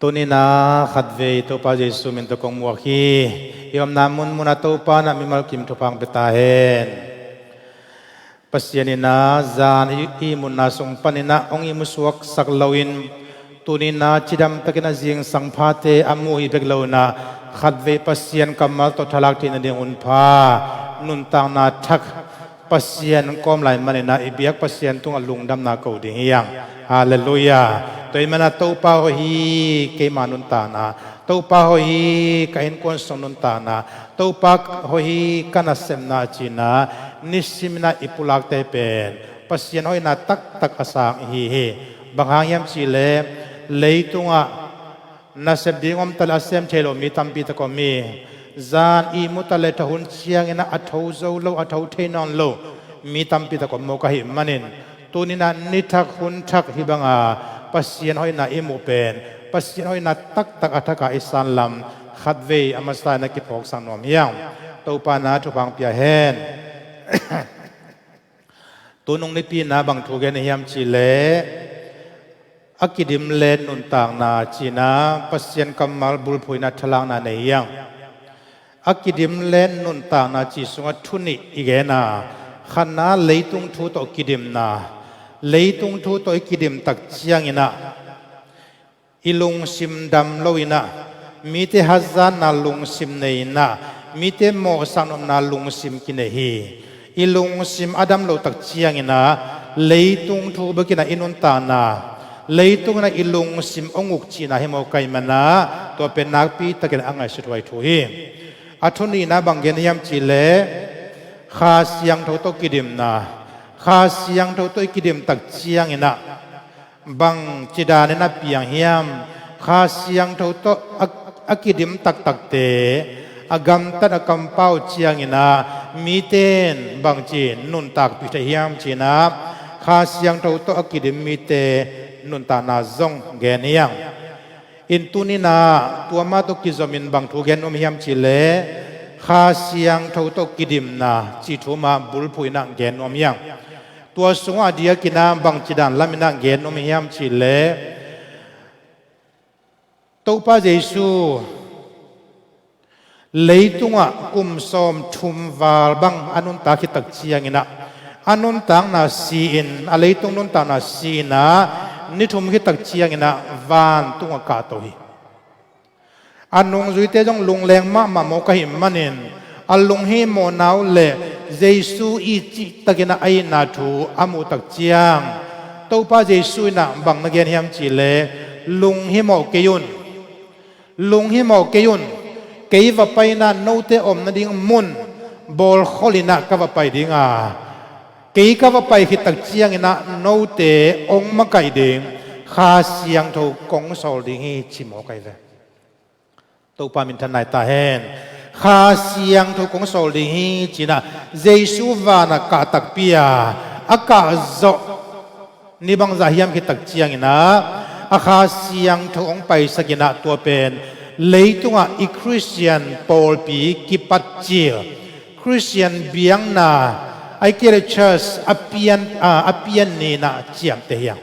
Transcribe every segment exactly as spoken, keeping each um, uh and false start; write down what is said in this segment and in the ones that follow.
Tuni-in ah khatvei Topa Jesu min tawh kong muak hi. I omna munmun ah Topa in ah mimal kim thupha hong pia ta hen. Pasian in ah zan i ihmutna sung panin ah hong ihmu suaksak loin, tuni-in ah cidam takin a zingsang phate a mu hi bek loin ah, khatvei Pasian kammal tawh thalak theih nading hunpha, nuntakna thak Pasian kawm lai manin ah i biak Pasian tungah lungdamna ko ding hi hang. Halleluiah. Tua ahih manin ah Topa hoih hi, keima nuntakna. Topa hoih hi, ka innkuan sung nuntakna. Topa hoih hi, ka nasepna ci-in ah nisimin ah i pulakte pen Pasian hoihna taktak a sang i hi hi. Bang hang hiam cih leh leitungah nasep ding om ta leh a sem thei lo mi tampi tak om hi. Zan ihmu ta leh thahun ciangin ah a tho zo lo, a tho thei nawn lo mi tampi tak om mawk ahih manin, tuni-in ah ni thak hun thak hih banga Pasian hoihna i muh pen, Pasian hoihna taktak a thak a i sanlam khatvei a masa-in ah kiphawksak nuam hi hang. Topa in ah thupha hong pia hen. Tu nung nipi-in ah bang thu gen hiam cih leh, a kidim let nuntakna ci-in ah Pasian kammal bulphuhna thalakna nei hi hang. A kidim let nuntakna cih sungah thu nih i gen a, khatna leitung thu tawh kidimna. Leitung thu tawh i kidim tak ciangin ah i lungsim dam loin ah, mite hazatna lungsim nei-in ah, mite mawhsak nopna lungsim kinei hi. I lungsim a dam loh tak ciangin ah leitung thu bekin ah i nuntakna, leitung in ah i lungsim hong uk cihna hi mawk ahih manin ah, tua pen nakpi takin a ngaihsuthuai thu hi. A thu nihna bang gen hiam cih leh, Kha Siangtho tawh kidimna. Kha Siangtho tawh i kidim tak ciangin ah bangci danin a piang hiam? Kha Siangtho tawh a, a kidim taktakte a gamtat a kampau ciangin ah mite in bangci nuntakpih thei hiam ci-in ah Kha Siangtho tawh a kidim mite nuntakna zong gen hi hang. In tuni-in ah tua mah tawh kizomin bang thu gen nuam hiam cih leh, Kha Siangtho tawh kidimna cih thu mah bulphuh in ah gen nuam hi hang. Tua sungah a diakin ah bangci dan lamin ah gen nuam hiam cih leh, Topa Jesu leitungah kum sawmthum val bang a nuntak khit tak ciangin ah, a nuntakna si-in, a leitung nuntakna si-in ah ni thum khit tak ciangin ah vantungah kahto hi. A nungzuite zong lungleng mahmah mawk ahih manin, a lunghimawhna uh leh Jesu i cihtakin ah a itna thu a muh tak ciang, Topa Jesu in ah bang na gen hiam cih leh, lunghimawh kei un. Lunghimawh kei un. Kei va pai-in ah note om nading mun bawlkholin ah ka va pai ding a, kei ka va pai khit tak ciangin ah note hong makaih ding Kha Siangtho kong sawl ding hi, ci mawk ahi ve. Topa minthanna hi ta hen. Kha Siangtho kong sawl ding hi, ci-in ah Jesu vanah kah takpi a, a kah zawh ni bangzah hiam khit tak ciangin ah, a Kha Siangtho hong paisakin ah tua pen leitungah i Khristian pawlpi kipat cil, Khristian biakna, ahih kei leh church a pian, a, a pian ni-in ah ciamteh hi hang.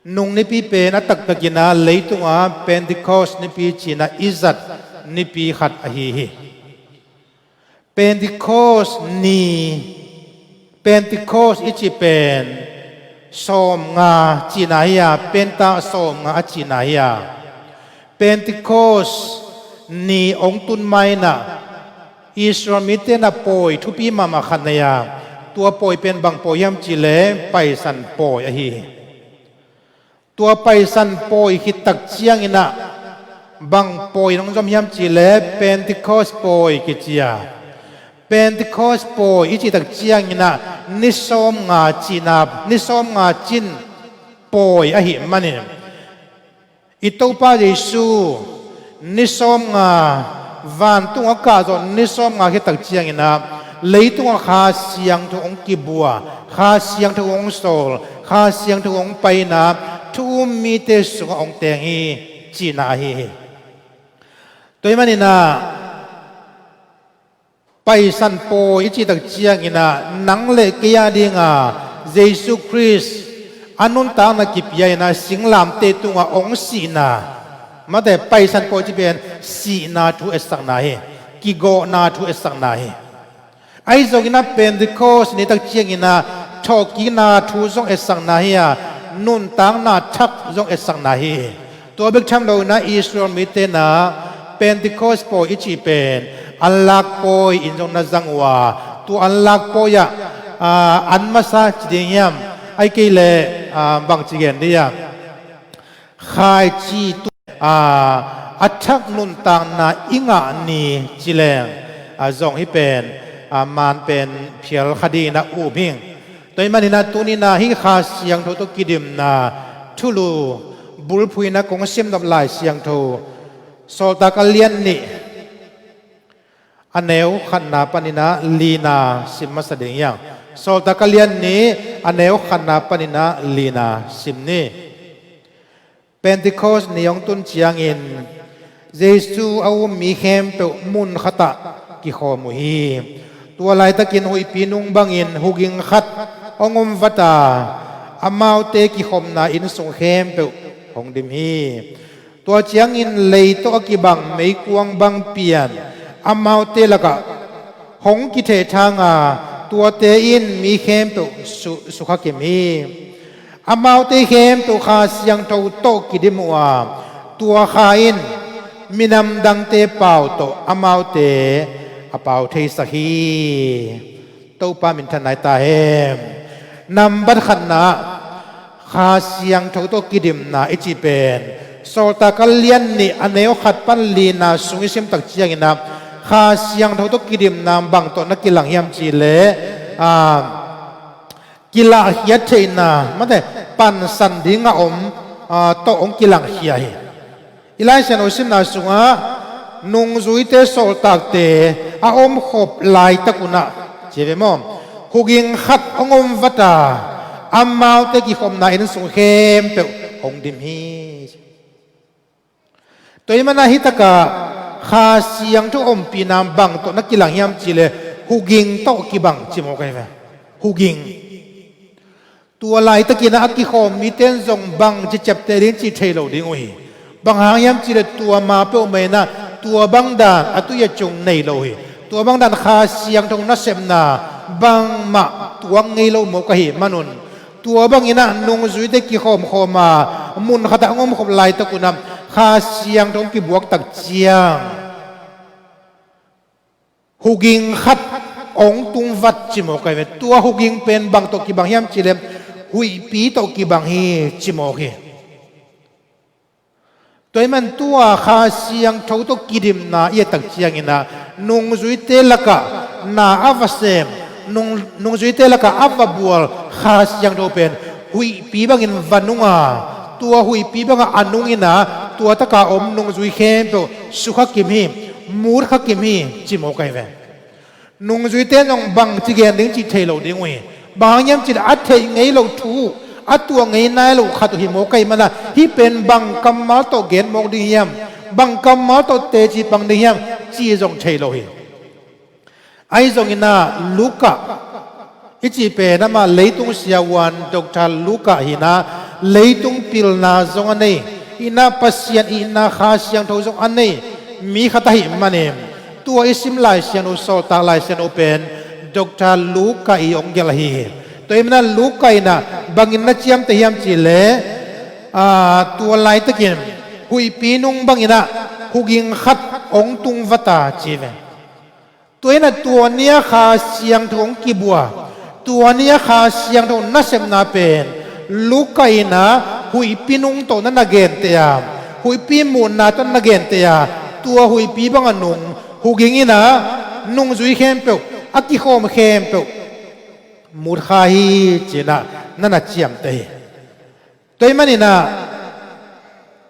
Nung nipi pen a taktakin ah leitungah Pentecost nipi ci-in ah i zat nipi khat ahi hi. Pentecost ni, Pentecost i cih pen sawmnga cihna hi a, Penta sawmnga a cihna hi a. Pentecost ni hong tun ma-in ah Israel mite in ah pawi thupi mahmah khat nei a, tua pawi pen bang pawi hiam cih leh Paisan pawi ahi hi. Tua Paisan pawi khit tak ciangin ah bang pawi in hong zom hiam cih leh Pentecost pawi kici a. Pentecost pawi i cih tak ciangin ah ni sawmnga cihna, ni sawmnga cin pawi ahih manin, i Topa Jesu ni sawmnga, vantungah kah zawh ni sawmnga khit tak ciangin ah leitungah Kha Siangtho hong kibua, Kha Siangtho hong sawl, Kha Siangtho hong pai-in ah thu um mite sungah hong teng hi, cihna ahi hi. Tua ahih manin ah Paisan pawi i cih tak ciangin ah nang leh kei a dingah Jesu Khrist a nuntakna kipia-in ah singlamteh tungah hong sihna, Mate, Paisan pawi cih pen sihna thu etsakna hi. Kigawhna thu etsakna hi. Ahi zongin ah Pentecost ni tak ciangin ah thawhkikna thu zong etsakna hi a, nuntakna thak zong etsakna hi. Tua bek tham loin ah Israel mite in ah Pentecost pawi i cih pen anlak pawi in zong na zang uh a, tua anlak pawi ah, aa, an masa ci ding hiam? Ahih kei leh, aa, bangci gen ding hiam? Khaici tu, aa, a thak nuntakna i ngah ni ci leng, aa, zong hih pen, aa, man pen phial kha dingin ah um hing. Tua ahih manin ah tuni-in ah hih Kha Siangtho tawh kidimna thulu bulphuhna kong sim nop Lai Siangtho Sawltak a lian nih, a neu khatna panin ah lina sim masa ding hiam? Sawltak a lian nih, a neu khatna panin ah lina sim ni. Pentecost ni hong tun ciangin Jesu a um mi khempeuh mun khatah kikhawm uh hi. Tua laitakin huihpi nung bangin huging khat hong om vat a, amaute kikhopna inn sung khempeuh hong dim hi. Tua ciangin lei tawh a kibang meikuang bang pian amaute lakah hong kithehthang a, tuate in mi khempeuh su-, sukha kim hi. Amaute khempeuh Kha Siangtho tawh kidim uh a, tua Kha in minam dangte pau tawh amaute a pau theisak hi. Topa minthanna hi ta hen. Nambat khatna, Kha Siangtho tawh kidimna i cih pen Sawltak a lian nih, a neu khat pan lina sung i sim tak ciangin ah Kha Siangtho tawh kidimna bang tawh na kilang hiam cih leh, aa, kilahkhiat theihna, mate, pansan ding a om, aa, tawh hong kilangkhia hi. I Lai Siangtho simna sungah nungzuite, sawltakte a omkhop laitak un ah, ci ve maw, huging khat hong om vat a, amaute kikhopna inn sung khempeuh hong dim hi. Tua ahih manin ah hih takah Kha Siangtho ompihna bang tawh na kilang hiam cih leh huging tawh kibang ci mawk ahi ve. Huging. Tua laitakin ah a kikhawm mite in zong bangci ciapteh ding cih thei lo ding uh hi. Bang hang hiam cih leh tua ma peuhmah in ah tua bang dan a tui a cung nei lo hi. Tua bang dan Kha Siangtho nasepna bangmah tuak ngei lo mawk ahih manun, tua bangin ah nungzuite kikhawmkhawm a, mun khatah hong omkhop laitak un ah Kha Siangtho hong kibuak tak ciang huging khat hong tung vat ci mawk ahi ve. Tua huging pen bang tawh kibang hiam cih leh huihpi tawh kibang hi ci mawk hi. Tua ahih manin tua Kha Siangtho tawh kidimna i et tak ciangin ah nungzuite lakah na a va sem, nung, nungzuite lakah a va bual Kha Siangtho pen huihpi bangin va nung a, tua huihpi bangah a nungin ah tua taka om nungzui khempeuh sukha kim hi, mutkha kim hi ci mawk ahi ve. Nungzuite in zong bangci gen ding cih thei lo ding uh hi. Bang hang hiam cih leh a theih ngei loh thu, a tuah ngei nai loh khat uh hi mawk ahih manin ah hih pen bang kammal tawh gen mawk ding hiam, bang kammal tawh teci pang ding hiam cih zong thei lo hi. Ahi zongin ah Luka i cih pen amah leitung siavuan Doctor Luka hi in ah, leitung pilna zong a nei, i na Pasian itna Kha Siangtho zong a nei mi khat ahih manin, tua i sim Lai Siangtho, Sawltak Lai Siangtho pen Doctor Luka in hong gelh ahi hi. Tua ahih manin ah Luka in ah bangin na ciamteh hiam cih leh, aa, tua laitakin huihpi nung bangin ah huging khat hong tung vat a ci ve. Tua in ah tua ni-a Kha Siangtho hong kibua, tua ni-a Kha Siangtho nasepna pen Luka in ah huihpi nung tawh na na genteh a, huihpi mutna tawh na na genteh a, tua huihpi bangah nung, huging in ah nungzui khempeuh, a kikhawm khempeuh mutkha hi ci-in ah na na ciamteh hi. Tua ahih manin ah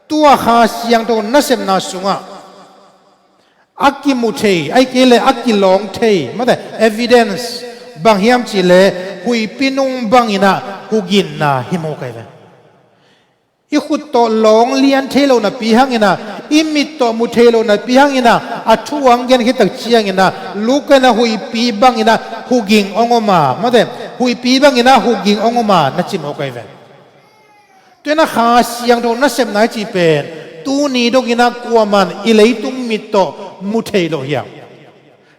tua Kha Siangtho nasepna sungah a kimu thei, ahih kei leh a kilawng thei, mate, evidence bang hiam cih leh huihpi nung bangin ah huginna hi mawk ahi ve. I khut tawh lawng lian thei lo napi hangin ah, i mit tawh mu thei lo napi hangin ah, a thu hong gen khit tak ciangin ah Luka in ah huihpi bangin ah huging hong om a, mate, huihpi bangin ah huging hong om a na ci mawk ahi ve. Tua in ah Kha Siangtho nasepna i cih pen Tuni dongin ah kuaman i leitung mit tawh mu thei lo hiam?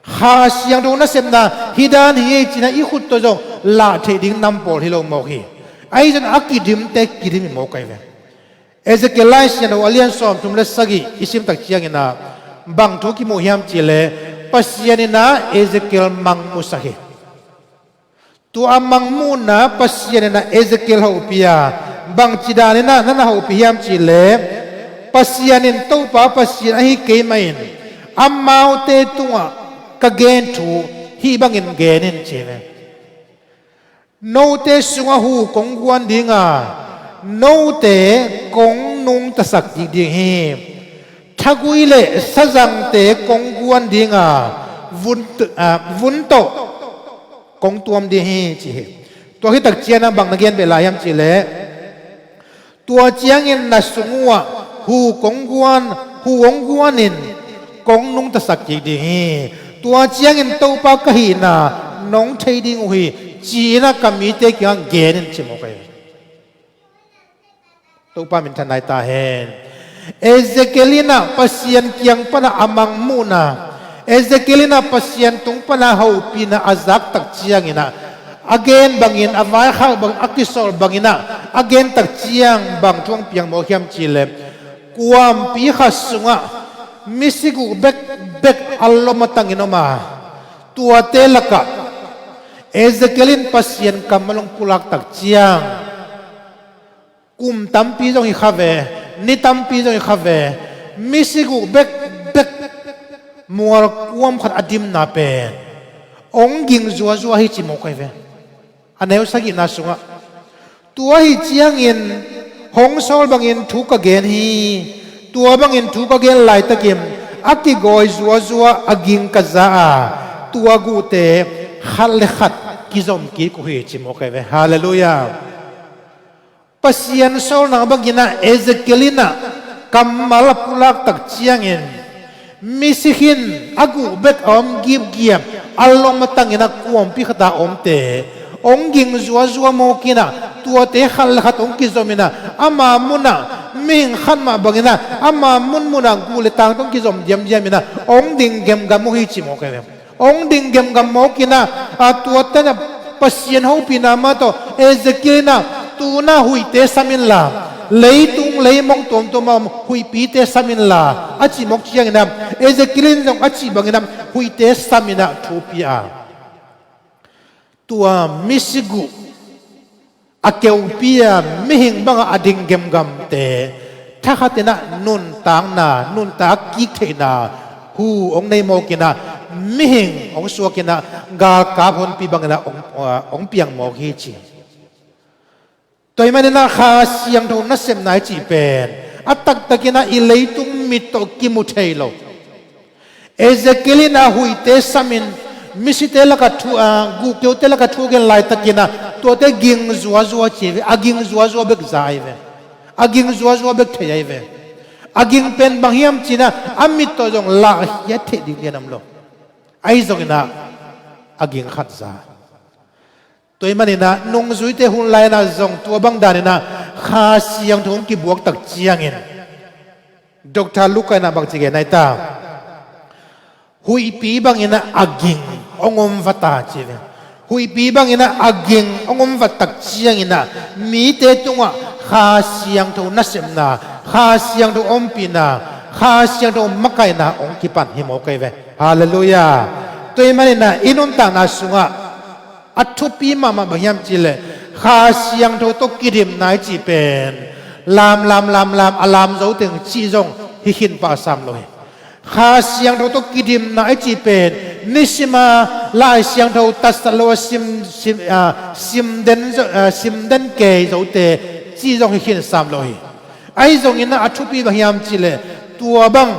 Kha Siangtho nasepna hih dan hi ei ci-in ah i khut tawh zong lah theih ding nam pawl hi lo mawk hi. Ahi zongin a kidimte kidim hi mawk ahi ve. Ezekiel Lai Siangtho a lian sawmthum le sagih i sim tak ciangin ah bang thu kimu hiam cih leh Pasian in ah Ezekiel mang musak hi. Tua a mang muhna Pasian in ah Ezekiel hopih a, bangci danin ah na na hopih hiam cih leh Pasian in Topa Pasian ahi kei mah in amaute tungah ka gen thu hih bangin gen in ci hi ve. Note sungah hu kong guan ding a, note kong nungtasak kik ding hi. Thagui le sazangte kong guan ding a, vun, ah, vun tawh kong tuam ding hi ci hi. Tua khit tak ciangin ah bang na gen beh lai hiam cih leh, tua ciangin na sung uhah hu kong guan, hu hong guan in kong nungtasak kik ding hi. Tua ciangin Topa ka hihna nong thei ding uh hi, ci-in ah ka mite kiangah gen in ci mawk ahi. Topa minthanna hi ta hen. Ezekiel in ah Pasian kiang pan ah a mang muhna, Ezekiel in ah Pasian tung pan ah hopihna a zak tak ciangin ah, a gen bangin, a vaikhak bangin, a kisawl bangin ah a gen tak ciang bang thu hong piang mawk hiam cih leh, kuampi khat sungah misik uh bekbek a lom a tangin om a, tuate lakah Ezekiel in Pasian kammal hong pulak tak ciang, kum tampi zong hi kha ve, ni tampi zong hi kha ve, misik uh bekbek mual kuam khat a dimna pen hong ging zuazua hi ci mawk ahi ve. A neu sagihna sungah, tua ahi ciangin hong sawl bangin thu ka gen hi. Tua bangin thu ka gen laitakin a kigawi zuazua a ging ka za a, tua guhte khat le khat kizom kik uh hi ci mawk ahi ve. Halleluiah. Pasian sawlna bangin ah Ezekiel in ah kammal a pulak tak ciangin, misik in a guh bek a om gipgiap, a lom a tangin ah kuampi khat ah a omte hong ging zuazua mawk in ah, tuate khat le khat hong kizom in ah, ama munah mihing khat mah bangin ah, ama munmunah guh le tangte hong kizom diamdiam in ah hong ding gemgam uh hi ci mawk ahi ve. Hong ding gemgam mawk in ah, a, tuate in ah Pasian hopihna mah tawh Ezekiel in ah, tu-in ah huihte sam inla, leitung leimong tuamtuam ah om huihpite sam inla a cih mawk ciangin ah, Ezekiel in zong a cih bangin ah huihte sam in ah thu pia a, tua misik uh a keupi a mihing bangah a ding gemgamte thakhat in ah nuntakna, nuntak kik theihna hu hong nei mawk in ah, mihing hong suak in ah, galkap honpi bangin ah hong, ah, hong piang mawk hi ci. Tua ahih manin ah Kha Siangtho nasepna i cih pen a taktak in ah i leitung mit tawh kimu thei lo. Ezekiel in ah huihte sam in, misite lakah thu, ah, guhkeute lakah thu gen laitakin ah, tuate ging zuazua ci ve, a ging zuazua bek za ahi ve. A ging zuazua bek thei ahi ve. A ging pen bang hiam ci-in ah, a mit tawh zong lah khiat theih ding lian om lo. Ahi zongin ah, a ging khat za. Tua ahih manin ah, nungzuite hun lai-in ah zong tua bang danin ah Kha Siangtho hong kibuak tak ciangin, Doctor Luka in ah bangci gen ahi ta. Huihpi bangin ah a ging hong om vat a ci ve. Huihpi bangin ah a ging hong om vat tak ciangin ah, mite tungah Kha Siangtho nasepna, Kha Siangtho ompihna, Kha Siangtho makaihna hong kipan hi mawk ahi ve. Halleluiah. Tua ahih manin ah i nuntakna sungah a thupi mahmah bang hiam cih leh, Kha Siangtho tawh kidimna i cih pen lam, lam, lam, lam, a lam zo teng cih zong hi khin pah sam lo hi. Kha Siangtho tawh kidimna i cih pen nisim a Lai Siangtho tatsat lo a sim, sim, ah, sim den zo, ah, sim den kei zote cih zong hi khin sam lo hi. Ahi zongin ah a thupi bang hiam cih leh, tua bang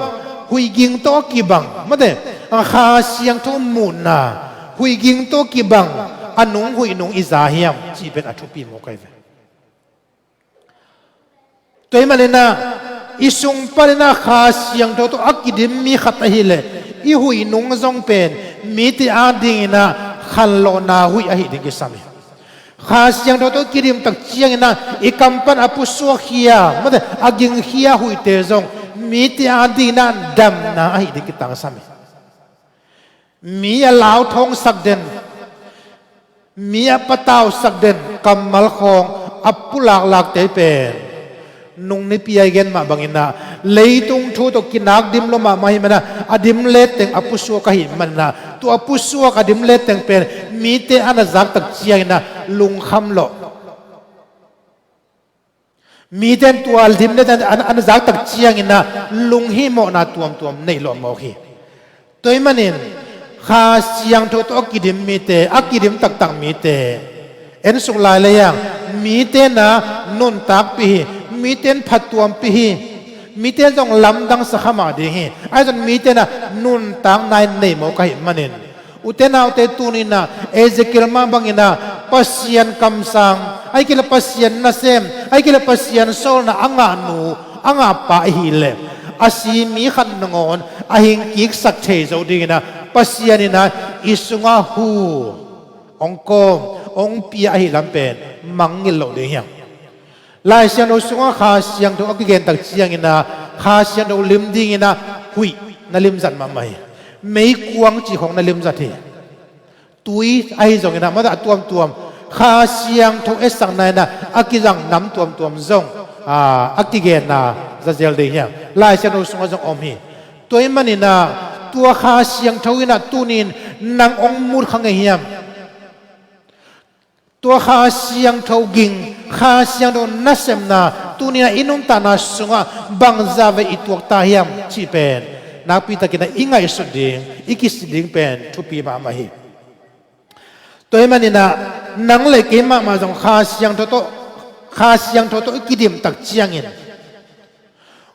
huih ging tawh a kibang, mate, a Kha Siangtho muhna, huih ging tawh a kibang a nung huih nung i za hiam cih pen a thupi mawk ahi ve. Tua ahih manin ah i sung panin ah Kha Siangtho tawh a kidim mi khat ahih leh, i huih nung zong pen mite adingin ah khanlawhna huih ahi ding kisam hi. Kha Siangtho tawh kidim tak ciangin ah i kam pan a pusuak khia, mate, a ging khia huihte zong Mite adingin ah damna ahi ding kitangsam hi. Mi a lauthawngsak den, mi a patausak den kammal khawng a pulaklakte pen nung nipi a i gen mah bangin ah leitung thu tawh kinak dim lua mahmah ahih manin ah a dim letteng a pusuak ahih manin ah tua a pusuak a dim letteng pen mite a na zaktak ciangin ah lungkham lawh. Mite in tua lim le an, an zaktak ciangin ah lunghimawhna tuamtuam neih lawh mawk hi. Tua ahih manin Kha Siangtho tawh a kidim mite, a kidim taktak mite, en suk lai le hiang, mite in ah nuntakpih hi, mite in phattuampih hi, mite in zong lamdang sa kha mah ding hi. Ahi zong mite in ah nuntakna in nei mawk ahih manin ute naute tuni in ah Ezekiel mah bangin ah Pasian kamsang, ahih kei leh Pasian nasem, ahih kei leh Pasian sawlna a ngah nu, a ngah pa i hih leh a si mi khat nangawn a hingkiksak thei zo dingin ah Pasian in ah i sungah hu hong kawm, hong pia ahih lam pen mangngilh loh ding hiang. Lai Siangtho sungah Kha Siangtho a kigen tak ciangin ah Kha Siangtho lim dingin ah huih na limzat mahmah hi. Meikuang cih khawng na limzat hi. Tui ahi zongin ah, mate, a tuamtuam Kha Siangtho etsakna in ah a kizang nam tuamtuam zong, aa, a kigenna zazel ding hiang. Lai Siangtho sungah zong om hi. Tua ahih manin ah tua Kha Siangtho in ah tuni in nang hong mut kha ngei hiam? Tua Kha Siangtho ging, Kha Siangtho nasepna tuni in ah i nuntakna sungah bangzah vei i tuak ta hiam cih pen nakpi takin ah i ngaihsut ding, i kisit ding pen thupi mahmah hi. Tua ahih manin ah nang le kei mahmah zong Kha Siangtho tawh, Kha Siangtho tawh i kidim tak ciangin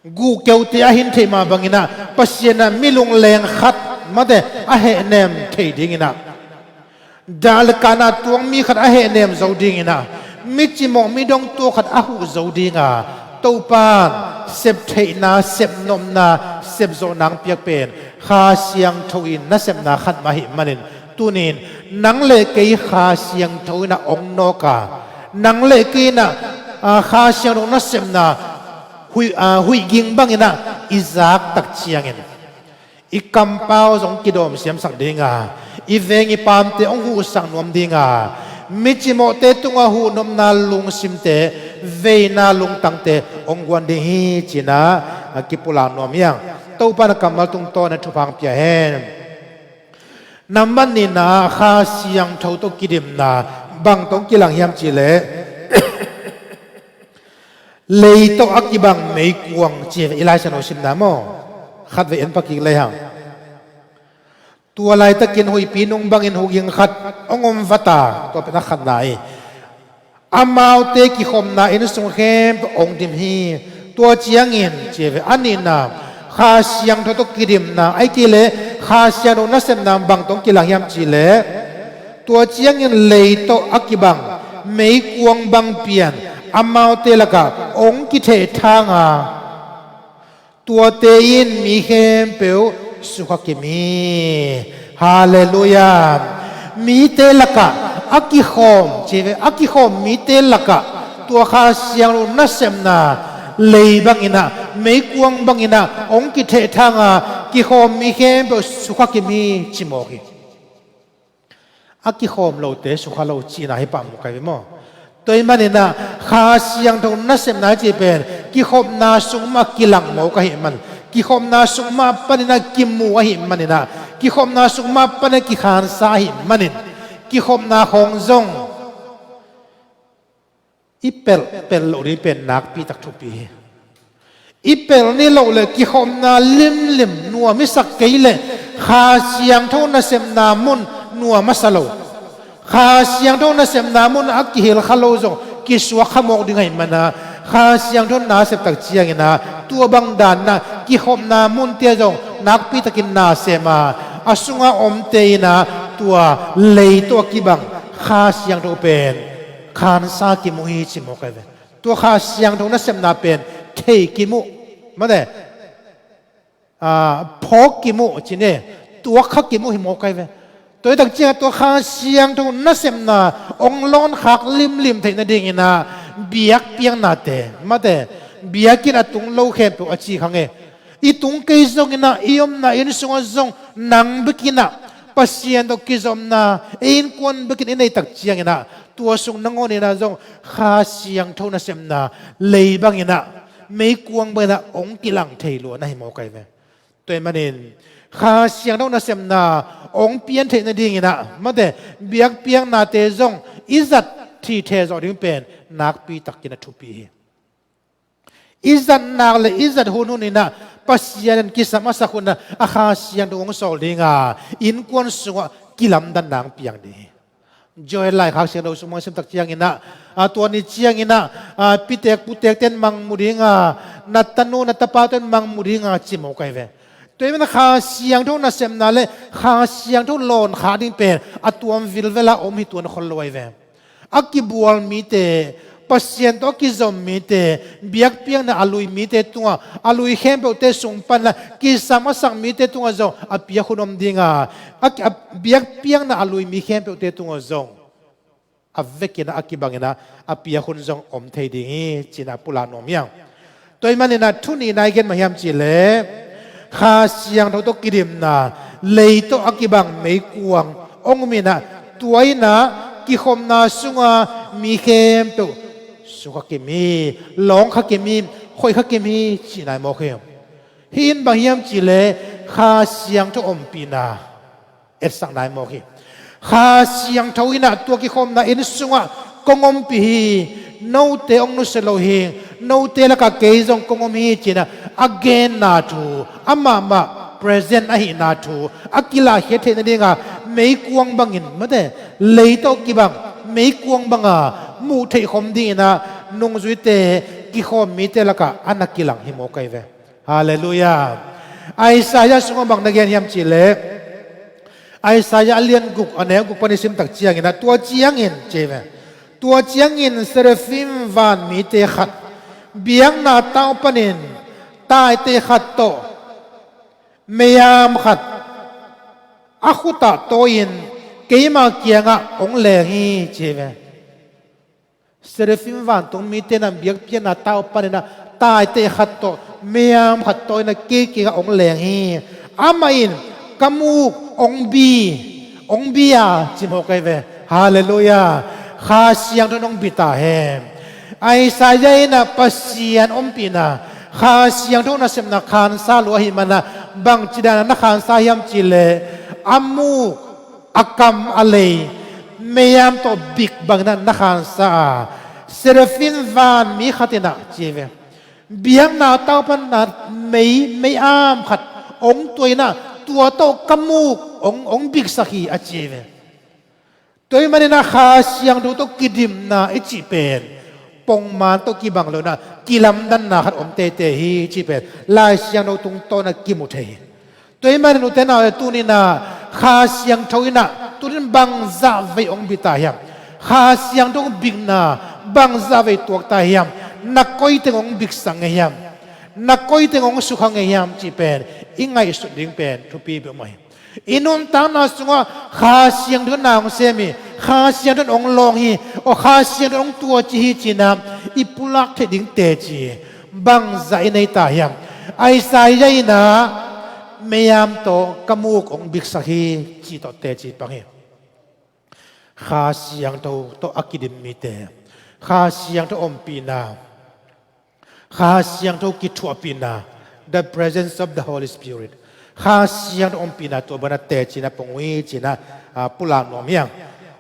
guhkeute a hin theih mah bangin ah Pasian in ah mi lungleng khat, mate, a hehnem thei dingin ah, dah le kahna tuang mi khat a hehnem zo dingin ah, mi cimawh, mi dongtuak khat a huh zo ding a, Topa'n septheihna, sepnopna, sepzawhna hong piak pen Kha Siangtho i nasepna khat mah ahih manin tuni in nang le kei Kha Siangtho in ah hong nawk a, nang le kei in ah, aa, Kha Siangtho nasepna huih, aa, huih ging bangin ah i zak tak ciangin i kampau zong kidawm siamsak ding a, i veng i paamte hong huhsak nuam ding a, mi cimawhte tungah huhnopna lungsimte, veina lungtangte hong guan ding hi ci-in ah, aa, kipulak nuam hiang. Topa'n a kammal tungtawn in thupha hong pia hen. Nambat nihna ah Kha Siangtho tawh kidimna bang tawh kilang hiam cih leh lei tawh a kibang meikuang ci hi ve, i Lai Siangtho simna maw? Khatvei en pak kik lehang. Tua laitakin huihpi nung bangin huging khat hong om vat a, tua pen a khatna hi. Amaute kikhopna inn sung khempeuh hong dim hi. Tua ciangin ci hi ve, a nihna Kha Siangtho tawh kidimna, ahih kei leh Kha Siangtho nasepna bang tawh kilang hiam cih leh tua ciangin lei tawh a kibang meikuang bang pian amaute lakah hong kithehthang a, tuate in mi khempeuh sukha kim hi. Halleluiah. Mite lakah a kikhawm, ci hi ve, a kikhawm mite lakah tua Kha Siangtho nasepna lei bangin ah, meikuang bangin ah hong kithehthang a, kikhawm mi khempeuh sukha kim hi ci mawk hi. A kikhawm lote sukha lo cihna hi pah mawk ahi ve maw? Tua ahih manin ah Kha Siangtho nasepna cih pen kikhopna sung mah kilang mawk ahih man, kikhopna sung mah panin ah kimu ahih manin ah, kikhopna sung mah panin ah kikhansa ahih manin, kikhopna khawng zong i pelh, pelh loh ding pen nakpi tak thupi hi. I pelh ni loh leh kikhopna limlim nuam i sak kei leh Kha Siangtho nasepna mun nuam a sa lo. Kha Siangtho nasepna mun a kihilkha lo zong kisuak kha mawk ding ahih man a, Kha Siangtho nasep tak ciangin ah tua bang danin ah kikhopna munte ah zong nakpi takin na sem a, a sunga omte in ah tua lei tawh a kibang Kha Siangtho pen khansa kim uh hi ci mawk ahi ve. Tua Kha Siangtho nasepna pen thei kim uh, mate, aa, phawk kim uh ci ni, tuak kha kim uh hi mawk ahi ve. Tua hi tak ciangin tua Kha Siangtho nasepna hong lawnkhak limlim theih nadingin ah biakpiaknate, mate, biakinn a tung lo khempeuh a ci kha nge. I tung kei zonginah i omna inn sungah zong nang bekinah Pasian tawh kizopna ei innkuan bekin i neihtak cianginah tua sung nangawn inah zong Kha Siangtho nasepna lei banginah meikuang banginah hong kilang thei lua na hi mawk ahi ve. Tua ahih manin Kha Siangtho nasepna hong pian theih nadinginah mate biakpiaknate zong i zat thithe zawh ding pen nakpi takin a thupi hi. I zat nak le i zat hunhun inah Pasian in kisam a sak hunah a Kha Siangtho hong sawl dinga innkuan sungah kilamdanna hong piang ding hi. Joel laikhak siangtho sung mang simtak cianginah a tua ni cianginah a pitek putekte in mang mu dinga na tanu na tapaute in mang mu dinga ci mawk ahi ve. Tua ahih manin Kha Siangtho nasepna le Kha Siangtho lawnkhak ding pen a tuam vilvela om hi tuan khol lo ahi ve. A kibual mite, Pasian tawh a kizom mite, biakpiakna a lui mite tungah a lui khempeuhte sung panla kisam a sak mite tungah zong a piak hun om dinga a, a biakpiakna a lui mi khempeuhte tungah zong a vekinah a kibanginah a piak hun zong om thei ding hi cinah pulak nuam hiang. Tua ahih maninah thu nihna i gen mah hiam cihleh Kha Siangtho tawh kidimna lei tawh a kibang meikuang hong um inah tua inah kikhopna sunga mi khempeuh sukha kim hi, lawngkha kim hi, khoihkha kim hi cihna hi mawk hi. Hih in bang hiam cihleh Kha Siangtho ompihna etsak nai mawk hi. Kha Siangtho inah tua kikhopna inn sungah kong ompih hi. Note hong nusia lo hi. Note lakah kei zong kong om hi cinah a genna thu, amah mah present ahihna thu a kilahkhiat theih nadinga meikuang bangin mate lei tawh kibang meikuang banga muh theih khom dinginah nungzuite kikhawm mite lakah a na kilang hi mawk ahi ve. Halleluiah. Isaiah sungah bang na gen hiam cihleh Isaiah a lian guk a neu guk pan i simtak cianginah tua ciangin ci ve. Tua ciangin Seraphim vanmite khat biakna tau panin taite khat tawh meiam khat a khutah tawi-in keima kiangah hong leng hi ci ve. Seraphim vantung mite in biakpiakna tau paninah taite khat tawh meiam khat tawi-inah kei kiangah hong leng hi. Amah in ka muk hong bi, hong bi a ci mawk ahi ve. Halleluiah. Kha Siangtho in hong bi ta hen. Isaiah inah Pasian ompihna Kha Siangtho nasepna khansa lua ahih manah bangci danah na khansa hiam cihleh a muk a kam a lei meiam tawh bik banginah na khansa a, Seraphim vanmi khat inah ci ve. Biakna tau panna mei meiam khat hong tuai inah tua tawh ka muk hong, hong biksak hi a ci ve. Tua ahih maninah Kha Siangtho tawh kidimna i cih pen pongman tawh kibang lo inah kilamdanna khat om teitei hi cih pen Lai Siangtho tungtawn a kimu thei hi. Tua ahih manin ute naute tuninah Kha Siangtho inah tunin bangzah vei hong bi ta hiam? Kha Siangtho bikna bangzah vei tuak ta hiam? Na koiteng hong biksak ngei hiam? Na koiteng hong sukha ngei hiam cih pen i ngaihsut ding pen thupi peuhmah hi. I nuntakna sungah Kha Siangtho in na hong sem hi. Kha Siangtho in hong lawng hi. Aw Kha Siangtho in hong tuaci hi cinah i pulak theih ding teci bangzah i nei ta hiam? Isaiah inah meiam tawh ka muk hong biksak hi cih tawh teci pang hi. Kha Siangtho tawh a kidim mite, Kha Siangtho ompihna, Kha Siangtho kithuahpihna, the presence of the Holy Spirit. Kha Siangtho ompihna tua banah teci na pong uh hi cinah pulak nuam hiang.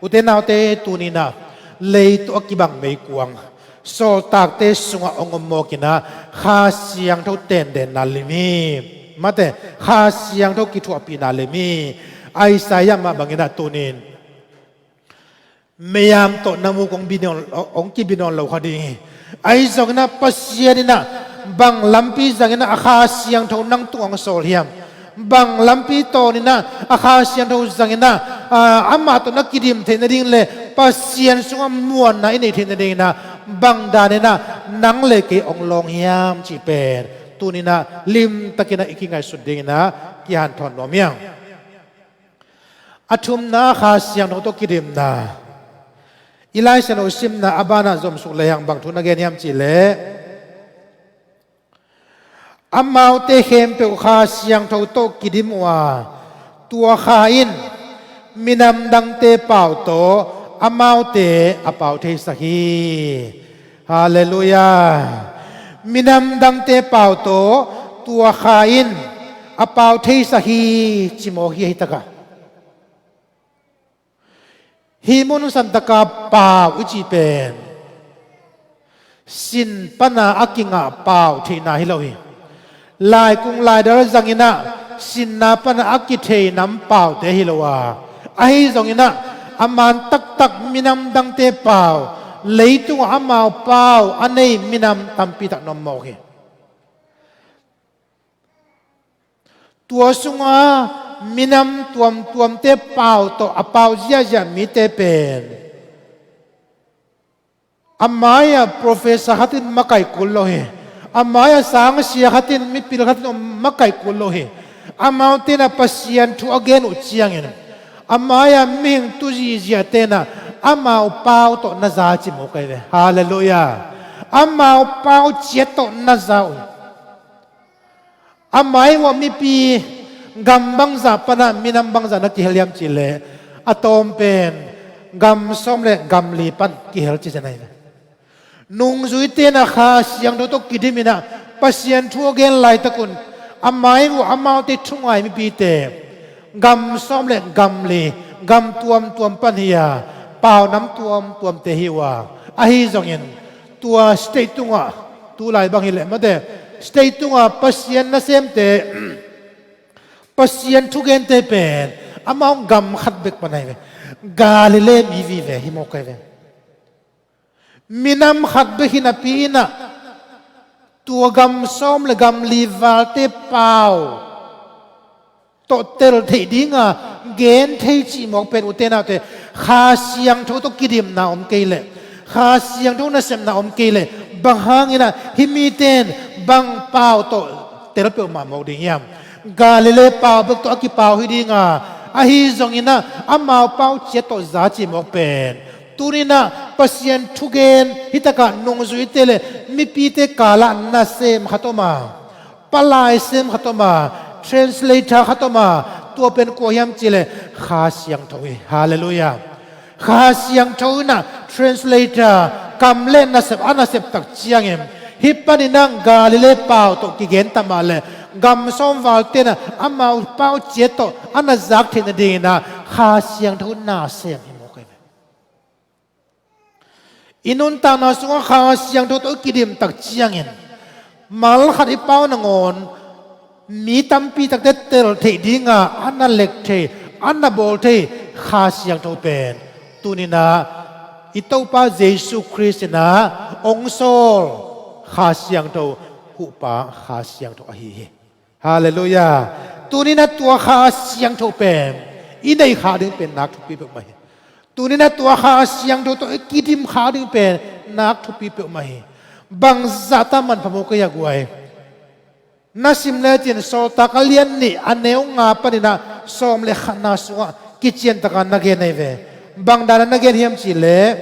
Ute naute tuninah lei tawh a kibang meikuang sawltakte sungah hong om mawkinah Kha Siangtho tendenna lim hi. Mate Kha Siangtho kithuahpihna lim hi. Isaiah mah banginah tunin meiam tawh na muk hong bi nawn, hong kibi nawn lo kha ding hi. Ahi zonginah Pasian inah bang lampi zanginah a Kha Siangtho nang tungah hong sawl hiam? Bang lampi tawninah a Kha Siangtho zanginah amah tawh na kidim theih nading le Pasian sungah muanna i neih theih nadinginah bang daninah nang le kei hong lawng hiam cih pen tuninah limtakinah i kingaihsut dinginah kihanthawn nuam hiang. A thumna Kha Siangtho tawh kidimna. I Lai Siangtho simna a banah zomsuk lehang bang thu na gen hiam cihleh Amaute khempeuh Kha Siangtho tawh kidim uh a, tua Kha in minam dangte pau tawh amaute a pau theisak hi. Halleluiah. Minam dangte pau tawh tua Kha in a pau theisak hi, ci mawk hi ahi takah. Hih mun santaka pau i cih pen sin pana a kingah pau theihna hi lo hi. Laikung laidal zanginah sinna pana a kithei nam paute hi lo a, ahi zonginah a man taktak minam dangte pau, leitungah amau pau a nei minam tampi tak na om mawk hi. Tua sunga minam tuamtuamte pau tawh a pau ziahziah mite pen a mai-ah professor khatin makaih kul lo hi. A mai-ah sangsia khatin mipil khatin om makaih kul lo hi. Amaute na Pasian thu a gen uh ciangin a mai-ah mihing tu zihziah tenah amau pau tawh na za ci mawk ahi ve. Halleluiah. Amau pau ciat tawh na za uh. A mai uah mipi gam bangzah panah minam bangzah na kihel hiam cihleh, a tawm pen gam sawm le gam li pan kihel ci zen ahi ve. Nungzuite na Kha Siangtho tawh kidiminah Pasian thu a gen laitakun a mai uah amaute thungai mipite gam sawm le gam li, gam tuamtuam pan hi a, pau nam tuamtuamte hi uh a, ahi zongin tua state tungah, tulai bang hileh mate, state tungah Pasian nasemte, Pasian thugente pen amau gam khat bek pan ahi ve. Galilee mi vive hi mawk ahi ve. Minam khat bek hi napi inah tua gam sawm le gam li valte pau tawh tel theih dinga gen thei cih mawk pen, ute naute, Kha Siangtho tawh kidimna om kei leh, Kha Siangtho nasepna om kei leh, bang hanginah hih mite in bang pau tawh tel peuhmah mawk ding hiam? Galilee pau bek tawh a kipau hi dinga, ahi zonginah amau pau ciat tawh za cih mawk pen, tuninah Pasian thugen hitakah nungzuite le mipite kalah nasem khat om a, palai sem khat om a, translator khat om a, tua pen kua hiam cihleh Kha Siangtho hi. Halleluiah. Kha Siangtho inah translator kam le nasep a nasep tak ciangin, hih paninah Galilee pau tawh kigen tamah le gam sawm val tenah amau pau ciat tawh a na zak theih nadinginah Kha Siangtho nasem hi mawk ahi ve. I nuntakna sungah Kha Siangtho tawh i kidim tak ciangin, mal khat i pau nangawn mi tampi takte tel theih dinga a na lek thei, a na bawl thei Kha Siangtho pen, tuninah i Topa Jesu Khrist inah hong sawl Kha Siangtho, huhpa Kha Siangtho ahi hi. Halleluiah. Tuninah tua Kha Siangtho pen i neih khak ding pen nak thupi peuhmah hi. Tuninah tua Kha Siangtho tawh i kidim khak ding pen nak thupi peuhmah hi. Bangzahta manpha mawk ahi a guai. Na sim lecin Sawltak a lian nih a neu nga paninah sawm le khatna sungah kiciantaka na gen ahi ve. Bang dana na gen hiam cihleh,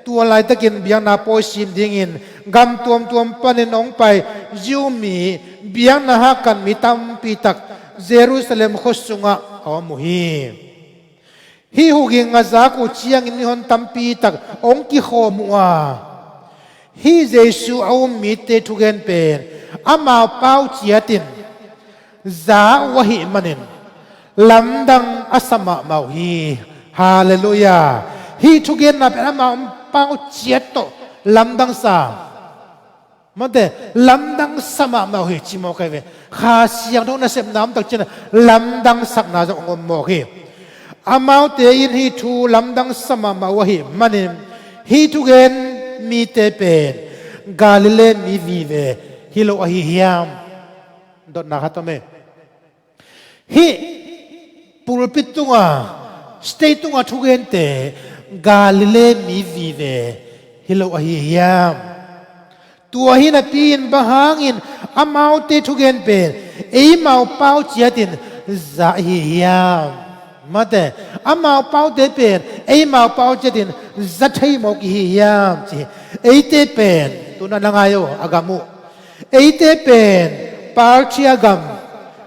tua laitakin biakna pawi sim dingin gam tuamtuam panin hong pai Jew mi, biakna hahkan mi tampi tak Jerusalem khua sungah a om uh hi. Hih huhging a zak uh ciangin mihon tampi tak hong kikhawm uh a, hih Jesu a um mite thugen pen amau pau ciatin za uh ahih manin lamdang a sa mahmah uh hi. Halleluiah. Hih thugenna pen amau pau ciat tawh lamdang sa, mate, lamdang sa mahmah uh hi ci mawk ahi ve. Kha Siangtho nasepna om tak ciangin lamdang sakna zong hong om mawk hi. Amaute in hih thu lamdang sa mahmah uh ahih manin, hih thugen mite pen Galilee mi vive hi lo ahi hiam? Dotna khat om e. Hih pulpit tunga, stage tunga thugente Galilee mi vive hi lo ahi hiam? Tua hi napi-in bang hangin amaute thugen pen eimau pau ciatin za ahi hiam? Mate, amau paute pen eimau pau ciatin za thei mawk i hi hiam ci hi. Eite pen, tuna na ngai uh a gam uh, eite pen Parthia gam,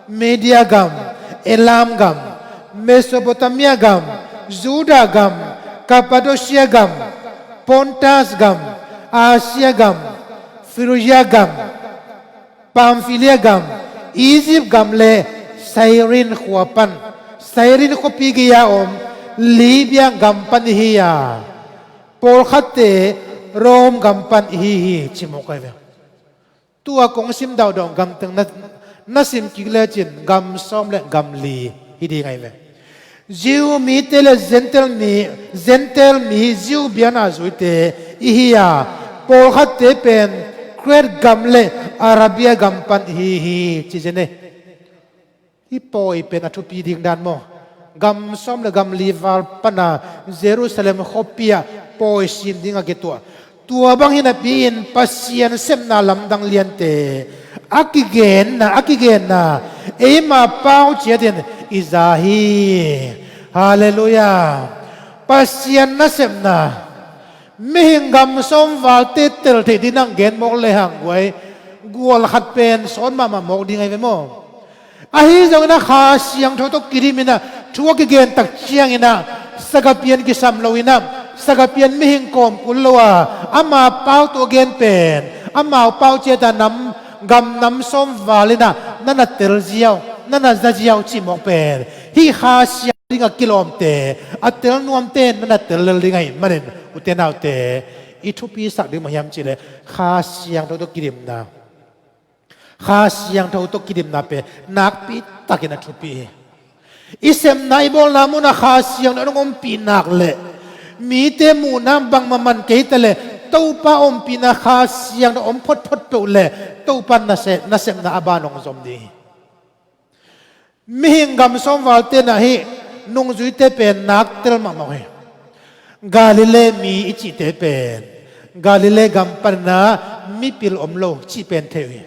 Media gam, Elam gam, Mesopotamia gam, Judah gam, Kappadosia gam, Pontas gam, Asia gam, Phrygia gam, Pamphylia gam, Egypt gam le Cyrene khua pan, Cyrene khuapi gei-a om Libya gam pan ihi a, pawlkhatte Rome gam pan ihi hi, ci mawk ahi ve. Tua kong sim daudawh gam teng na, na sim kik lecin gam sawm le gam li hi ding ahi ve. Jew mite le Gentile mi, Gentile mi Jew biana zuite ihi a, pawlkhatte pen Crete gam le Arabia gam pan ihi hi, ci zen e. Hih pawi pen a thupi ding dan maw? Gam sawm le gam li val pana Jerusalem khuapi ah pawi sim ding a kituah. Tua bang hi napi-in Pasian sepna lamdang liante a kigenna, a kigenna eima pau ciatin i za hi. Halleluiah. Pasian nasepna, mihing gam sawm valte tel theih ding nang gen mawk le hang guai, gual khat pen sawn mahmah mawk ding ahi ve maw? Ahi zongin a Kha Siangtho tawh kidim in a thu a kigen tak ciangin a sagapian kisam lo in a sagapian mihing kawm kul lo a ama pau tawh a gen pen amau pau ciat a nam, gam nam sawm val in a na na tel ziau, na na za ziau cih mawk pen hih Kha Siang ding a kilawmte, a tel nuamte na na tel lel ding ahih manin, ute naute, i thupi sak ding bang hiam cihleh Kha Siangtho tawh kidimna. Kha Siangtho tawh kidimna pen nakpi takin a thupi hi. I sepna, i bawlna munah Kha Siangtho nong ompih nak leh mite muhna bangmah man kei ta leh Topa ompihna Kha Siangtho om photphot peuh leh Topa na se-, na sepna a ban hong zom ding hi. Mihing gam sawm valte na hih nungzuite pen nak tel mahmah uh hi. Galilee mi i cihte pen Galilee gam panin a mipil om lo cih pen thei uh hi.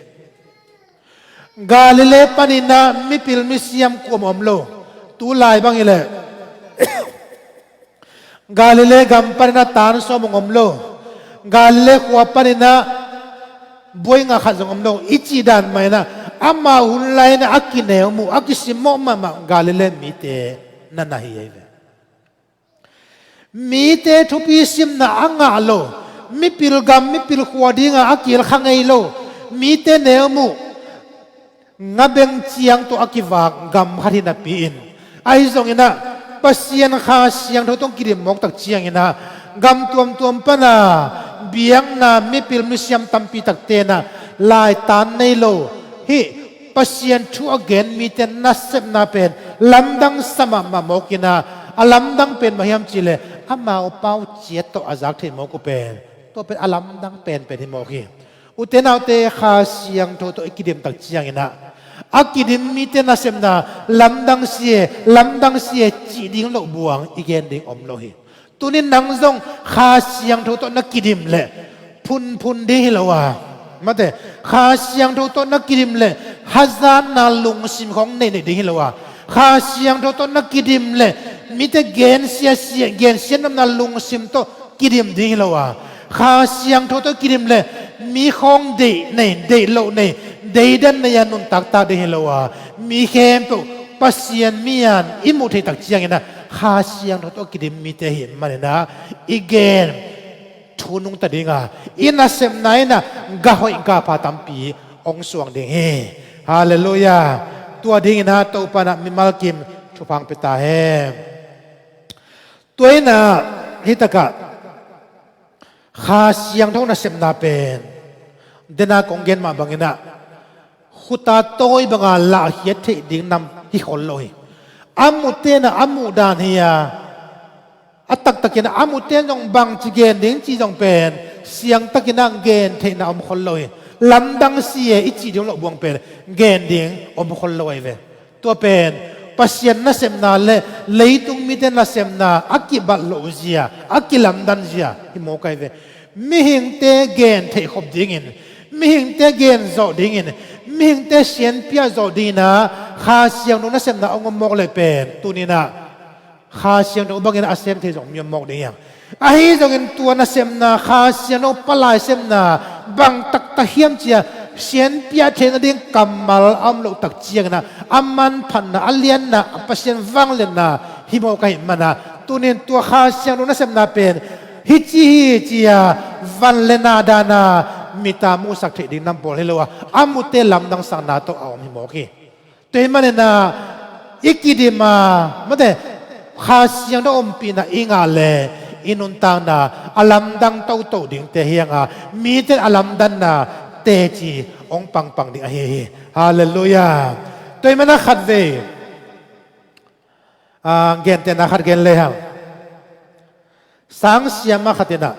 Galilee panin a mipil misiam kuamah om lo. Tulai bang hileh Galilee gam panin a tan sawm hong om lo. Galilee khua panin a buai ngah khat zong om lo. I cih dan mah in a ama hun lai in a a kineu muh, a kisimmawh mahmah Galilee mite na na hi ahi ve. Mite thupi simna a ngah lo, mipil gam mipil khua dinga a kilkha ngei lo, mite neu muh, ngabeng ciang tawh a kivak gam khat hi napi-in, ahi zongin a Pasian Kha Siangtho tawh kidim mawk tak ciangin a gam tuamtuam pana biakna mipil misiam tampi takte na laitan nei lo. Hih Pasian thu a gen mite nasepna pen lamdang sa mahmah mawk in a, a lamdang pen bang hiam cihleh amau pau ciat tawh a zak thei mawk uh pen, tua pen a lamdang penpen hi mawk hi. Ute naute, Kha Siangtho tawh i kidim tak ciangin a, a kidim mite nasepna lamdang si e, lamdang si e cih ding loh buang i gen ding om lo hi. Tunin nang zong Kha Siangtho tawh na kidim leh phunphun ding hi lo a, mate, Kha Siangtho tawh na kidim leh hazatna lungsim khawng neihneih ding hi lo a, Kha Siangtho tawh na kidim leh mite gensia sia, gensia namna lungsim tawh kidim ding hi lo a, Kha Siangtho tawh kidim leh mi khawng deih nei, deih loh nei, deidan nei a nuntaktak ding hi lo a, mi khempeuh Pasian mi-in i muh theih tak ciangin a Kha Siangtho tawh kidim mite ahih manin a i gen thu nungta ding a, i nasepna in a gah hoih gah pha tampi hong suang ding hi. Halleluiah. Tua dingin a Topa in a mimal kim thupha hong pia ta hen. Tua in a, hih takah Kha Siangtho nasepna pen, den a kong gen mah bangin a, khuta tawi banga lahkhiat theih ding nam hi khol lo hi. A muhte in a, a muh dan hi a, a taktakin a, a muhte in zong bangci gen ding cih zong pen siangtakin a gen theihna om khol lo hi. Lamdang si e i cih ding loh buang pen gen ding om khol lo ahi ve. Tua pen Pasian nasepna le leitung mite nasepna a kibat loh zia, a kilamdan zia hi mawk ahi ve. Mihingte gen theihkhop dingin, mihingte gen zawh dingin, mihingte sianpia zawh dingin a Kha Siangtho nasepna hong om mawk leh pen tunin a Kha Siangtho bangin a sem thei zong mi om mawk ding hi hang. Ahi zongin tua nasepna, Kha Siangtho palai sepna bang taktak hiam cia Pasian piah theih nading kammal a om loh tak ciangin ah, a manphatna, a lianna, Pasian vangliatna hi mawk ahih manin ah, tuni-in tua Kha Siangtho nasepna pen hih ci hi ci-a van le na dan-a mit-a musak theih ding nam pawl hi lo a, a mute lamdangsakna tawh a om hi mawk hi. Tua ahih manin ah, i kidim a, mate, Kha Siangtho ompihna i ngah leh i nuntakna a lamdang toto dingte hi hang a, mite in a lamdanna teci hong pangpang ding ahi hi. Halleluiah. Tua ahih manin ah khatvei, ah, gentehna khat gen lehang, sang siama khat in ah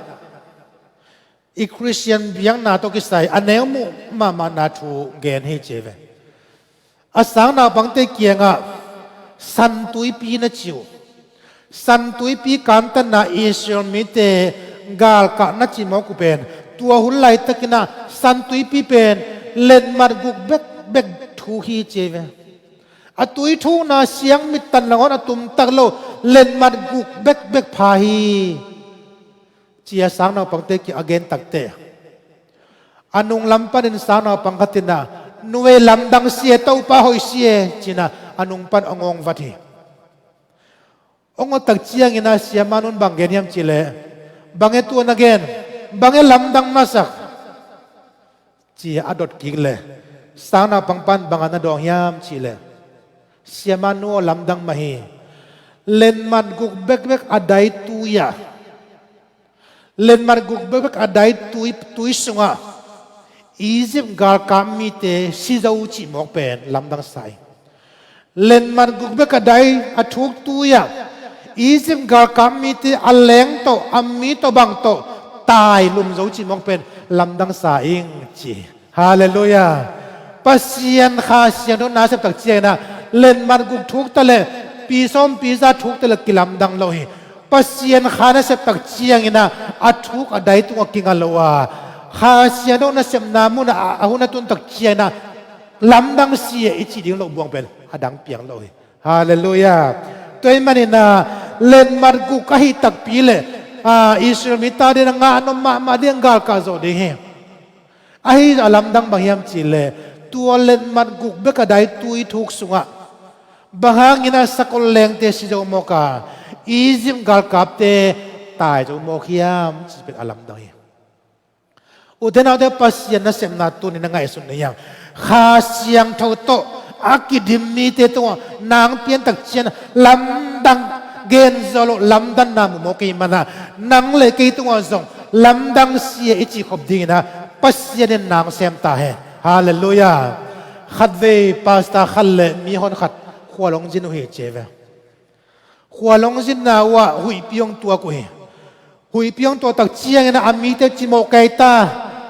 i Khristian biakna tawh kisai a neu muh mahmahna thu gen hi ci ve. A sang naupangte kiangah San Tuipi na ci uh. San Tuipi kantanna Israel mite galkah na ci mawk uh pen, tua hun laitakin ah San Tuipi pen letmat guk bekbek thuk hi ci ve. A tui thukna siang mit tan nangawn a tumtak lo, letmat guk bekbek pha hi, ci-a sang naupangte kiang a gen takteh, a nunglam panin sang naupang khat in ah, "Nu ei, lamdang si e, Topa hoih si e," ci-in ah a nung pan hong awng vat hi. Hong awng tak ciangin ah siamanu in bang gen hiam cih leh, "Bang e tua na gen? Bang e lamdang masak?" ci-a a dot kik leh, sang naupang pan bang a na dawng hiam cih leh, "Siamanu aw, lamdang mah hi. Letmat guk bekbek a dai tui ah, letmat guk bekbek a dai tui, tui sungah Egypt galkap mite si zo cih mawk pen lamdang sa ing. Letmat guk bek a dai a thuk tui ah Egypt galkap mite a leng tawh, a mi tawh, bang tawh tai lum zo cih mawk pen lamdang sa ing," ci. Halleluiah. Pasian Kha Siangtho na sep tak ciangin ah letmat guk thuk ta leh, pi sawm pi za thuk ta leh kilamdang lo hi. Pasian Kha na sep tak ciangin ah a thuk a dai tungah kinga lo a, Kha Siangtho nasepna munah a, a hun a tun tak ciangin ah lamdang si e i cih ding lo buang pen a dang piang lo hi. Halleluiah. Tua ahih manin ah letmat guk ahih takpi leh, ah, Israel mite adingin ah ngah nuam mahmah ding, galkah zawh ding hi. Ahi zong a lamdang bang hiam cih leh, tua letmat guk bek a dai tui thuk sungah bang hangin ah sakol lengte si zo mawk a, Egypt galkapte tai zo mawk hiam cih pen a lamdang hi. Ute naute, Pasian nasepna tuni-in a ngaihsun ni hiam? Kha Siangtho tawh a kidim mite tungah nang pian tak ciangin lamdang, gen zawh loh lamdanna mu mawk ahih manin ah, nang le kei tungah zong lamdang si e i cih khop dingin ah Pasian in nang sem ta hen. Halleluiah. Khatvei pastor khat le mihon khat khual hong zin uh hi ci ve. Khual hong zinna uh ah huihpi hong tuak uh hi. Huihpi hong tuak tak ciangin ah a mite cimawh kei ta,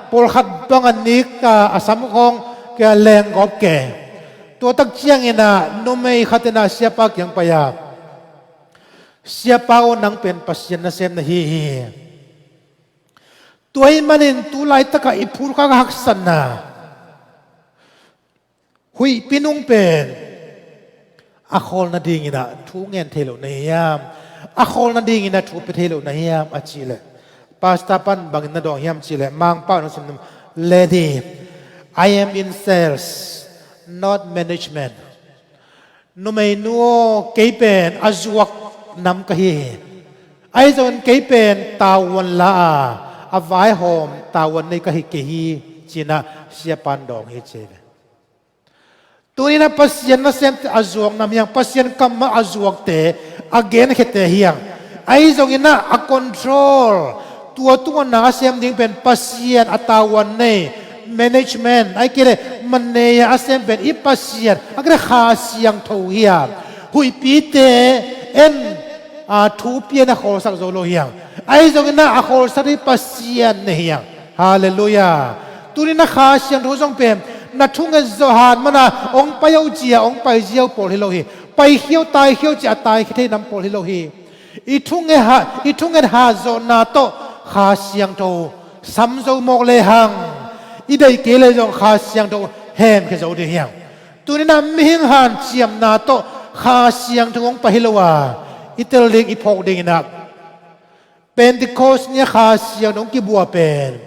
pawlkhat bang a nik a, a sam khawng kei a, lenggawp kei. Tua tak ciangin ah numei khat in ah siapa kiang pai a, "Siapa aw, nang pen Pasian nasem na hi hi. Tua ahih manin tu laitakah i phulkhak haksatna, huihpi nung pen a khawl nadingin ah thu ngen thei lo na hiam? A khawl nadingin ah thu pia thei lo na hiam?" a cih leh, pastor pan bangin na dawng hiam cih leh, Mangpau in hong sim, "Lady, I am in sales, not management. Numeinu aw, kei pen a zuak nam ka hi hi. Ahi zongin kei pen tavuan la a, a vaihawm tavuan nei ka hi kei hi," ci-in ah siapa in dawng hi ci ve. Tuni-in ah Pasian nasemte a zuak nam hi hang, Pasian kammal a zuakte, a genkhiate hi hang. Ahi zongin ah a control, tua tungah na a sem ding pen Pasian a tavuan nei, management, ahih kei leh manei a sem pen i Pasian, ahih kei leh Kha Siangtho hi a, huihpite en, a, thu pia-in a khawlsak zo lo hi hang. Ahi zongin ah a khawlsak ding Pasian na hi hang. Halleluiah. Tuni-in ah Kha Siangtho zong pen na thunget zawh hat manin ah hong pai o ci-a hong pai ziau pawl hi lo hi. Paikhia o, taikhia o ci-a taikhia thei nam pawl hi lo hi. I thunget ha, i thunget hat zawhna tawh Kha Siangtho sam zo mawk lehang, i deih kei leh zong Kha Siangtho hemkhia zo ding hi hang. Tuni-in ah mihing hanciamna tawh Kha Siangtho hong pai hi lo a, i tel ding, i phawk dingin ah Pentecost ni-a Kha Siangtho hong kibua pen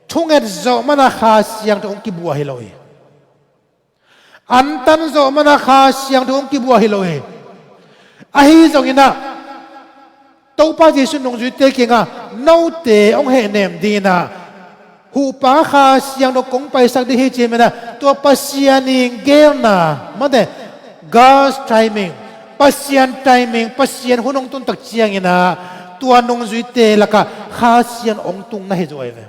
Thunget zawh mana Kha Siangtho hong kibua hi lo hi. Antan zawh mana Kha Siangtho hong kibua hi lo hi. Ahi zonginah Topa Jesuh nungzuite kiangah note hong hehnem dinginah huhpa Kha Siangtho kong paisak ding hi ci-in ah tua Pasian in gelna, mate, God's timing, Pasian timing, Pasian hun hong tun tak cianginah tua nungzuite lakah Kha Siangtho hong tung na hi zo ahi ve.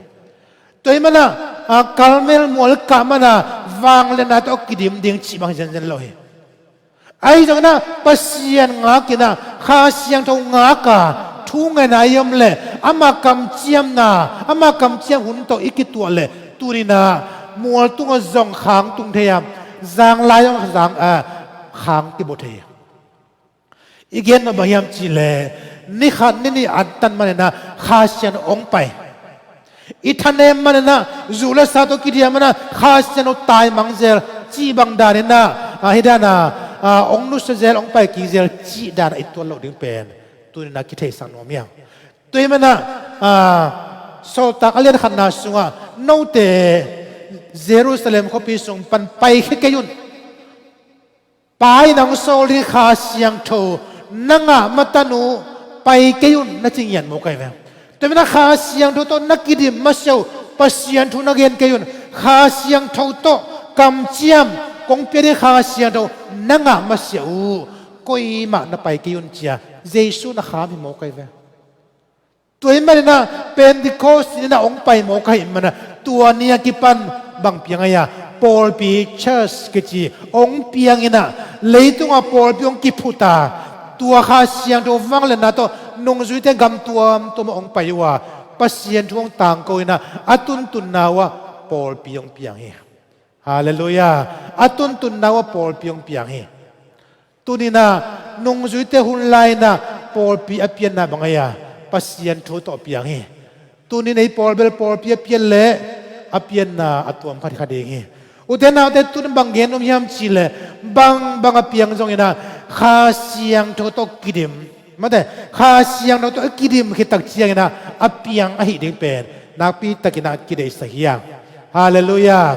Tua ahih mana, a, Karmel mual kah mana vangliatna tawh kidim ding cih bang hi zenzen lo hi. Ahi zonginah Pasian ngakinah Kha Siangtho ngaka thu ngaina i om leh ama kamciamna, ama kamciam hun tawh i kituah leh tuninah mual tungah zong khang tung thei a, zanglai zong zang, a, khang kibua thei hi. I gen mah bang hiam cihleh ni khat ni nih antan maninah Kha Siangtho hong pai. I thanem maninah zu le sa tawh kidiam mana Kha Siangtho taimang zel cih bang daninah, a, hi dana, a, hong nusia zel, hong pai kik zel cih dana i tuan loh ding pen tuninah kitheisak nuam hiang. Tua ahih mana, a, Sawltak a lian khatna sungah note Jerusalem khuapi sung pan paikhia kei un. Pa in hong sawl ding Kha Siangtho na ngah matan uh pai kei un na ci ngiat mawk ahi ve. Tua ahih mana Kha Siangtho tawh na kidim masiah uh Pasian thu na gen kei un. Kha Siangtho tawh kamciam kong pia ding Kha Siangtho na ngah masiah uh koi mah na pai kei un ci-a Jesuh na kham hi mawk ahi ve. Tua ahih maninah Pentecost ni-in ah hong pai mawk ahih mana tua ni a kipan bang piang ahi a, pawlpi, church kici hong pianginah leitungah pawlpi hong kiphut a, tua Kha Siangtho vangliatna tawh nungzuite gam tuamtuamah hong pai uh a, Pasian thu hong tangko inah a tuntunna uhah pawlpi hong piang hi. Halleluiah. A tuntunna uhah pawlpi hong piang hi. Tuninah nungzuite hun lai-inah pawlpi a pianna bang ahi a, Pasian thu tawh a piang hi. Tunin ei pawl bel pawlpi a pian leh a pianna a tuam khat kha ding hi. Ute naute, tunin bang gen nuam hiam cihleh bang bang a piang zonginah Kha Siangtho tawh kidim, mate, Kha Siangtho tawh a kidim khit tak cianginah a piang ahi ding pen nakpi takinah kideihsak hi a. Halleluiah.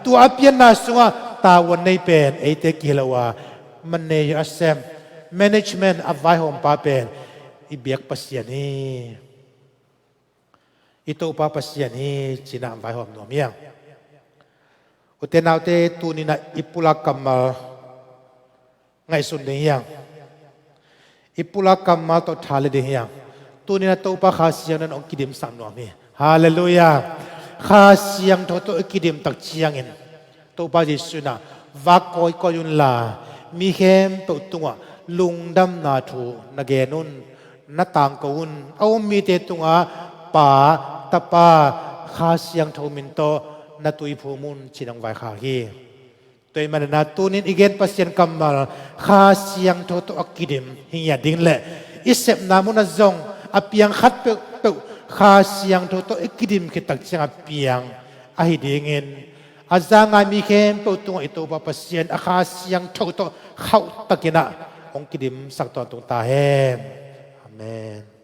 Tua a pianna sungah tavuan nei pen eite kihi lo a, manager a sem, management a vaihawmpa pen i biak Pasian hi. I Topa Pasian hi ci-inah vaihawm nuam hiang. Ute naute, tuninah i pulak kammal ngaihsun ding hiang. I pulak kammal tawh tha le ding hiang. Tuninah Topa Kha Siangtho in hong kidimsak nuam hi. Halleluiah. Kha Siangtho tawh i kidim tak ciangin Topa Jesuh inah vak kawikawi unla mi khempeuh tungah lungdamna thu na gen un, na tangko un, a um mite tungah Pa, Tapa, Kha Siangtho min tawh na tuiphum un ci-in hong vaikhak hi. Tua ahih maninah tunin i gen Pasian kammal Kha Siangtho tawh a kidim hi ngiat ding leh i sepna munah zong a piang khat peuhpeuh Kha Siangtho tawh i kidim khit tak ciangah piang ahi dingin a za ngai mi khempeuh tungah i Topa Pasian a Kha Siangtho tawh khauhtakinah hong kidimsak tawntung ta hen. Amen.